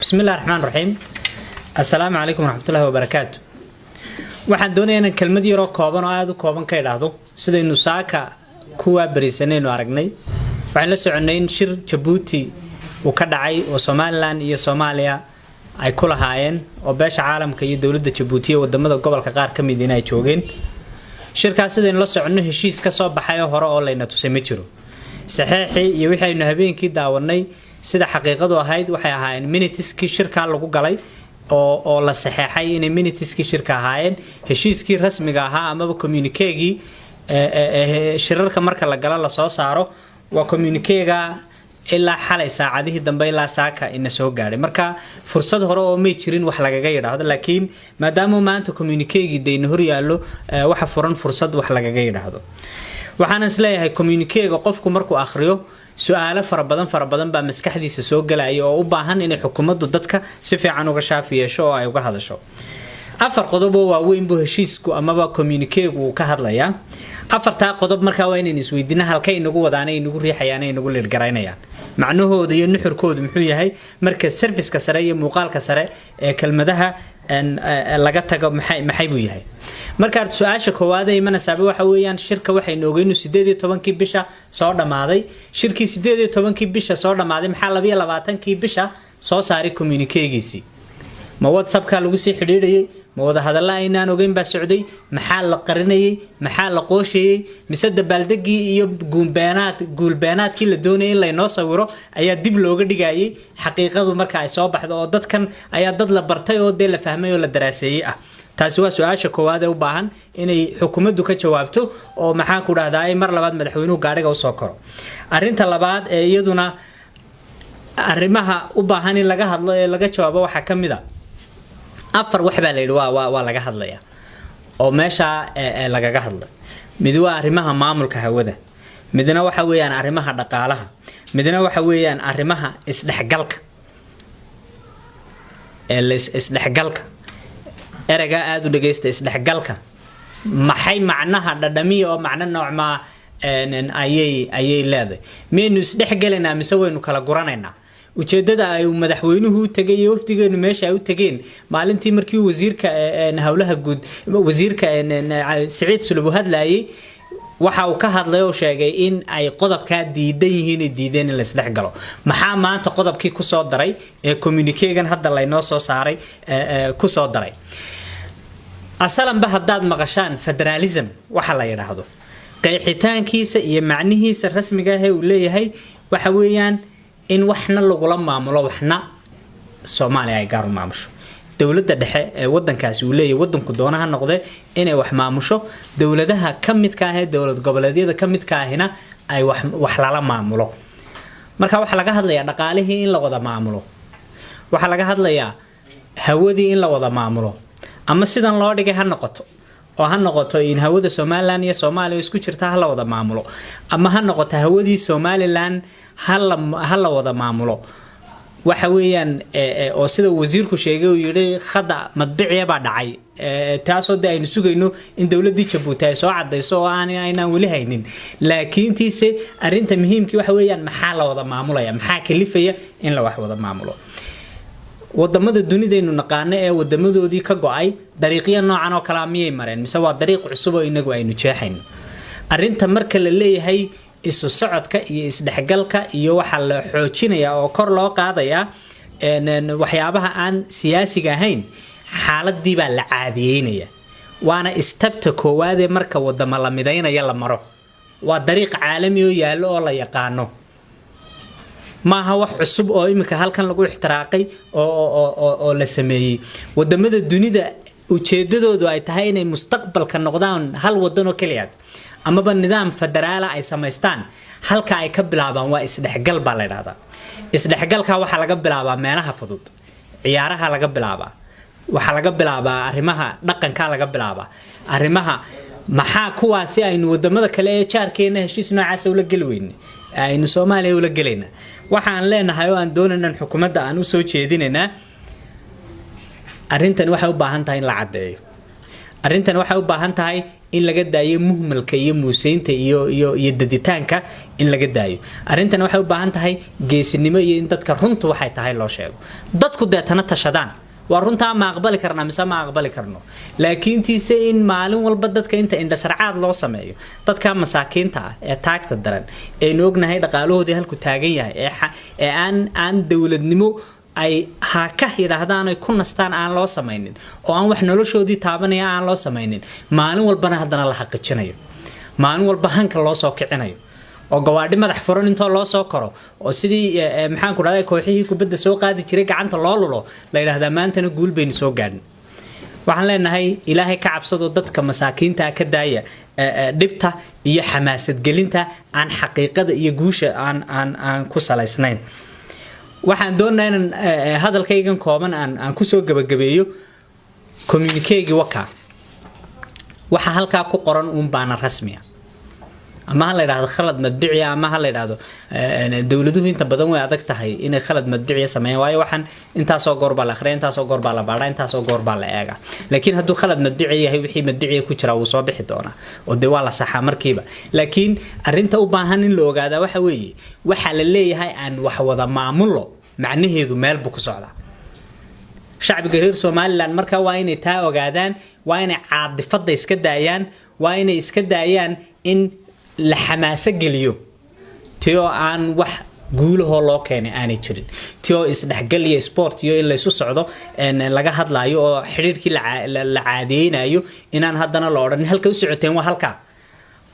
Bismi illahi raxmaan raxiim. Assalaamu calaykum waraxmatullahi wabarakaatu. Waxaan doonayaa inaan kelmad yaroo kooban oo aada u kooban ka idhaahdo sidaynu saaka kuwaa berisanaynu aragnay. Waxaan la soconnay in shir Jabuuti uu ka dhacay oo Somalilan iyo Soomaaliya ay ku lahaayeen, oo beesha caalamka iyo dowladda Jabuuti iyo wadamada gobolka qaar ka mid in ay joogeen shirkaas. Sidaynu la soconno, heshiis ka soo baxay oo hore oo layna tusay ma jiro. Saxeexii iyo wixii aynu habeenkii daawanay, sida xaqiiqadu ahayd, waxay ahaayeen minutes-kii shirkaa lagu galay oo la saxeexay inay minutes-kii shirka ahaayeen. Heshiiskii rasmiga ahaa amaba communiqué-gii shirarka marka la galo lasoo saaro waa communiqué-ga ilaa xalay saacadihii dambe ilaa saaka ina soo gaadhay. Marka fursad hore oo may jirin wax lagaga yidhaahdo, laakiin maadaama maanta communiqué-gii dayna hor yaallo, waxa furan fursad wax lagaga yidhaahdo. Waxaan isleeyahay communiqué-ga qofku markuu akhriyo, su-aalo fara badan fara badan baa maskaxdiisa soo gelaya oo u baahan inay xukuumaddu dadka si fiican uga shaafi yeesho oo ay uga hadasho. Afar qodob oo waaweyn buu heshiisku amaba communiqué-gu uu ka hadlayaa. Afartaa qodob markaa waa inaynu isweydiina halkay inagu wadaan, inagu riixayaan, inagu liidhgaraynayaan, macnahooda iyo nuxurkoodu muxuu yahay marka surface-ka sare iyo muuqaalka sare ee kelmadaha laga tago, maxay buu yahay? Marka su-aasha koowaad ee imanaysaaba waxa weeyaan, shirka waxaynu ogeynu 18-kii bisha soo dhammaaday. Shirkii 18-kii bisha soo dhammaaday, maxaa 22-kii bisha soo saaray communiqué-giisii? Ma WhatsAppka lagu sii xidhiidhayay? Ma wadahadalla aynaan ogeyn baa socday? Maxaa la qarinayay? Maxaa la qooshayay? Mise dabaaldegii iyo guulbeenaad guulbeenaadkii la doonayay in laynoo sawiro ayaa dib looga dhigayay xaqiiqadu marka ay soo baxdo, oo dadkan ayaa dad la bartay oo dee la fahmay oo la daraaseeyey ah? Taasi waa su-aasha koowaad ee u baahan inay xukuumaddu ka jawaabto oo, maxaan ku dhahdaa, mar labaad madaxweynuhu gaadhiga usoo koro. Arrinta labaad ee iyaduna arrimaha u baahan in laga hadlo ee laga jawaabo waxaa ka mid a, afar wax baa la yidhi waa laga hadlaya oo meeshaa lagaga hadlay. Mid waa arrimaha maamulka hawada, midna waxa weeyaan arrimaha dhaqaalaha, midna waxa weeyaan arrimaha isdhexgalka ee isdhexgalka. Ereygaa aada u dhegeysta, isdhexgalka maxay macnaha dhadhamiya oo macno noocmaa ayay leedahay? Miyaynu isdhexgelaynaa mise waynu kala guranaynaa? Ujeedada ay madaxweynuhu u tegay iyo wafdigeenu meesha ay u tegeen maalintii markii wasiirka howlaha guud, wasiirka Siciid Sulub hadlayay, waxa uu ka hadlay oo sheegay in ay qodobkaa diidan yihiin, ay diideen in la isdhex galo. Maxaa maanta qodobkii kusoo daray ee communiqué-gan hadda laynoo soo saaray kusoo daray? Asalanba haddaad maqashaan federalism, waxa la yidhaahdo qeexitaankiisa iyo macnihiisa rasmiga ah ee uu leeyahay waxa weeyaan in waxna lagula maamulo, waxna Soomaaliya ay gaar u maamusho. Dowladda dhexe ee wadankaasi uu leeyahay, wadanku doona ha noqde, inay wax maamusho, dowladaha ka midka ah ee dowlad goboleedyada ka midka ahina ay wax lala maamulo. Marka waxaa laga hadlayaa dhaqaalihii in la wada maamulo, waxaa laga hadlayaa hawadii in la wada maamulo, ama sidan loo dhigay ha noqoto oo ha noqoto in hawada Somalilan iyo Soomaaliya isku jirta ha la wada maamulo, ama ha noqoto hawadii Somalilan ha la wada maamulo. Waxa weeyaan oo sida wasiirku sheegay, uu yidhi khada madbiciya baa dhacay, taasoo de aynu sugayno in dowladdii Jabuuti ay soo cadayso oo aan aynaan weli haynin. Laakiin tiise arrinta muhiimkii waxa weeyaan, maxaa la wada maamulaya? Maxaa kalifaya in la wax wada maamulo? Wadamada dunidaynu naqaano ee wadamadoodii ka go-ay dariiqyo noocan oo kalea miyay mareen, mise waa dariiq cusub oo inagu aynu jeexayno? Arrinta marka la leeyahay isu socodka iyo isdhexgalka iyo waxaa la xoojinayaa oo kor loo qaadayaa waxyaabaha aan siyaasiga ahayn, xaaladii baa la caadiyeynaya. Waana istabta koowaadee marka wadamo la midaynaya la maro. Waa dariiq caalami oo yaallo oo la yaqaano, maaha wax cusub oo iminka halkan lagu ixtiraaqay oo la sameeyey. Wadamada dunida ujeedadoodu ay tahay inay mustaqbalka noqdaan hal wadan oo keliyaad amaba nidaam federaala ay samaystaan, halka ay ka bilaabaan waa isdhexgal baa la ydhahdaa. Isdhexgalka waxaa laga bilaabaa meelaha fudud, ciyaaraha laga bilaabaa, waxaa laga bilaabaa arrimaha dhaqanka laga bilaabaa, arrimaha. Maxaa kuwaasi aynu wadamada kale ee jaarkeena heshiis noocaasa ula geli weyne aynu Soomaaliya ula gelayna? Waxaan leenahay oo aan doonaynan xukuumadda aan usoo jeedinaynaa, arrintan waxay u baahan tahay in la caddeeyo. Arrintan waxay u baahan tahay in laga daayo muhmalka iyo muuseynta iyo daditaanka in laga daayo. Arrintan waxay u baahan tahay geesinimo iyo in dadka runtu waxay tahay loo sheego, dadku deetana tashadaan: waa runtaa, ma aqbali karnaa mise ma aqbali karno? Laakiin tiise in maalin walba dadka inta indhasarcaad loo sameeyo, dadka masaakiinta ah ee taagta daran aynu ognahay dhaqaalahoodii halku taagan yahay, ee aan dowladnimo ay haaka yidhaahdaan ay ku nastaan aan loo samaynin, oo aan wax noloshoodii taabanaya aan loo samaynin, maalin walbana haddana la xaqiijinayo, maalin walba hanka loo soo kicinayo, oo gawaadhi madax furan intoo loo soo koro, oo sidii, maxaan ku dhahday, kooxihii kubadda soo qaadi jiray gacanta loo lulo, la yidhaahdaa maantana guul baynu soo gaadhin. Waxaan leenahay, Ilaahay ka cabsado, dadka masaakiinta ka daaya dhibta iyo xamaasadgelinta aan xaqiiqada iyo guusha aan ku salaysnayn. Waxaan doonaa inaan hadalkaygan kooban aan kusoo gabagabeeyo communiqué-gii. Waka waxa halkaa ku qoran uun baana rasmiya. Ama ha la yidhahdo khalad madbiciya, ama ha la yidhahdo dowladuhu inta badan way adag tahay inay khalad madbiciya sameeyaan, waayo waxaan intaasoo goor baa la akhriya, intaasoo goor baa la baadhaa, intaasoo goor baa la eegaa. Laakiin hadduu khalad madbici yahay, wixii madbiciya ku jira wuu soo bixi doonaa, oo dee waa la saxaa markiiba. Laakiin arrinta u baahan in la ogaadaa waxa weeye, waxaa la leeyahay aan wax wada maamulo, macnaheedu meel buu ku socdaa. Shacbiga reer Somaliland marka waa inay taa ogaadaan, waa inay caadifada iska daayaan, waa inay iska daayaan in la xamaaso geliyo ti oo aan wax guulahoo loo keenay aanay jirin, ti oo isdhexgal iyo sport iyo in laysu socdo laga hadlaayo, oo xidhiirkii la caadeynayo, inaan haddana la odhan halka u socoteen waa halkaa,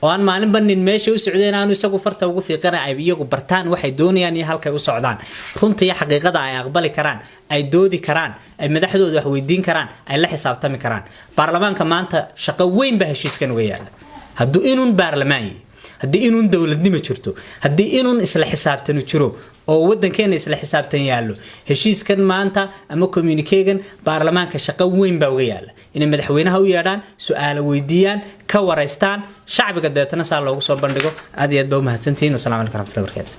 oo aan maalinba nin meesha u socdeen aanu isagu farta ugu fiiqana, ay iyagu bartaan waxay doonayaan iyo halkay u socdaan, runta iyo xaqiiqada ay aqbali karaan, ay doodi karaan, ay madaxdooda wax weydiin karaan, ay la xisaabtami karaan. Baarlamaanka maanta shaqo weyn baa heshiiskan uga yaala. Hadduu inuun baarlamaan yahay, haddii inuun dowladnimo jirto, haddii inuun isla xisaabtanu jiro oo wadankeena isla xisaabtan yaallo, heshiiskan maanta ama communiqué-gan baarlamaanka shaqo weyn baa uga yaala inay madaxweynaha u yeedhaan, su-aalo weydiiyaan, ka waraystaan shacbiga, deetana saa loogu soo bandhigo. Aad iyo aad baa umahadsantihiin. Wasalamu calaykum raxmatullahi barakaatu.